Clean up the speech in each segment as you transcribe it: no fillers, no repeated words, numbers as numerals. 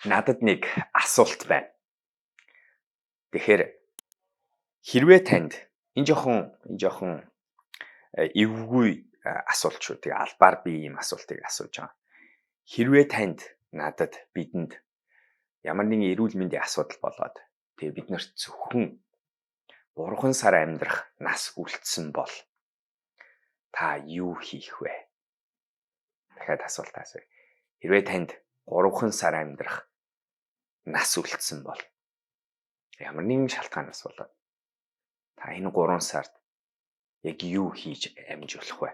Надад нэг асуулт байна. Тэгэхээр хэрвээ танд энэ жоохон эвгүй асуулт шүү. Тэгээ албаар би ийм асуултыг асууж байгаа. Хэрвээ танд, надад, бидэнд ямар нэгэн эрүүл мэндийн асуудал болоод тэгээ бид нарт зөвхөн 3 сар амьдрах нас үлдсэн бол та юу хийх вэ? Дахиад асуулт асууя. Хэрвээ танд 3 сар амьдрах нас үлдсэн бол ямар нэгэн шалтгаанаас болоод та энэ 3 сард яг юу хийж амжуулах вэ?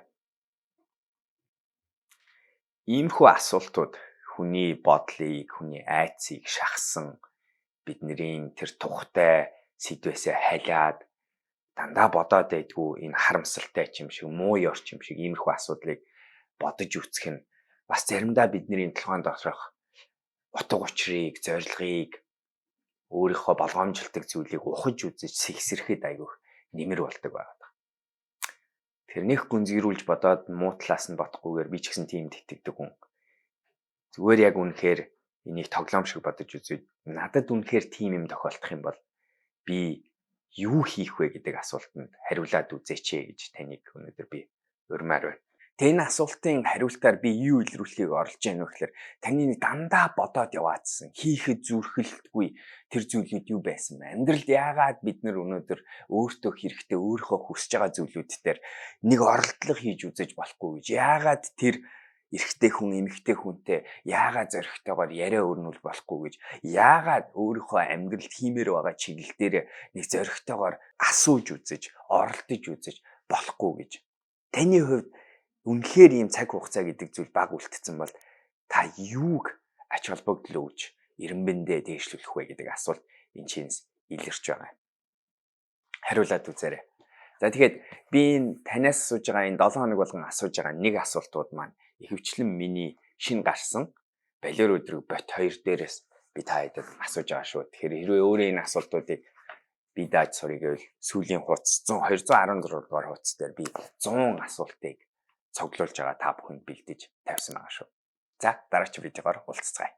Иймэрхүү асуултууд хүний бодлыг, хүний айцыг шахсан, бидний тэр тухтай сэдвээсээ халиад дандаа бодоод байдгүй энэ харамсалтай ч юм шиг, муу ёрч юм шиг иймэрхүү асуудлыг бодож үзэх нь бас заримдаа бидний толгойн доторх утга учирыг, зорилгыг, өөрийнхөө болгоомжилдог зүйлийг ухаж үзэж сэгсрэхэд айгүйх нэмэр болдог байна. Тэрнийх гүнзгийрүүлж бодоод муу талаас нь бодохгүйгээр, би ч гэсэн тийм итгэдэг хүн. Зүгээр яг үнэхээр энийг тоглоом шиг бодож үзээд, надад үнэхээр тийм юм тохиолдох юм бол би юу хийх вэ гэдэг асуултанд хариулаад үзээч гэж таныг өнөөдөр би урьмаар байна. Тэгээ энэ асуултын хариултаар би юу илрүүлэхийг оролж яах вэ гэхээр таны дандаа бодоод яваадсан, хийхэд зүрхэлтгүй тэр зүйлүүд юу байсан бэ? Амьдралд яагаад бид нар өнөөдөр өөртөө хэрэгтэй, өөрийнхөө хүсэж байгаа зүйлүүд дээр нэг оролдлого хийж үзэж болохгүй гэж, яагаад тэр эрэгтэй хүн эмэгтэй хүнтэй яагаад зоригтойгоор яриа өрнүүл болохгүй гэж, яагаад өөрийнхөө амьдралд хиймээр байгаа чиглэл дээр нэг зоригтойгоор асууж үзэж, оролдож үзэж болохгүй гэж. Таны хувьд үнэхээр ийм цаг хугацаа гэдэг зүйл баг үлдсэн бол та юуг ач холбогдол өгж эренбэндээ дээшлүүлэх вэ гэдэг асуулт энэ чинээс илэрч байгаа юм. Хариулаад үзээрэй. За, тэгэхээр би энэ танаас асууж байгаа, энэ 7 хоног болгон асууж байгаа нэг асуултууд маань ихэвчлэн миний шинэ гарсан "Балиар өдрөг бот 2" дээрээс би та хэдэд асууж байгаа шүү. Тэгэхээр хэрвээ өөрөө энэ асуултуудыг би дааж сурыг гэвэл сүүлийн хуудас 100 216 дугаар хуудас дээр би 100 асуултыг цуглуулж байгаа, та бүхэнд бэлдэж тавьсан байгаа шүү. За, дараагийн видеогоор уулзцгаая.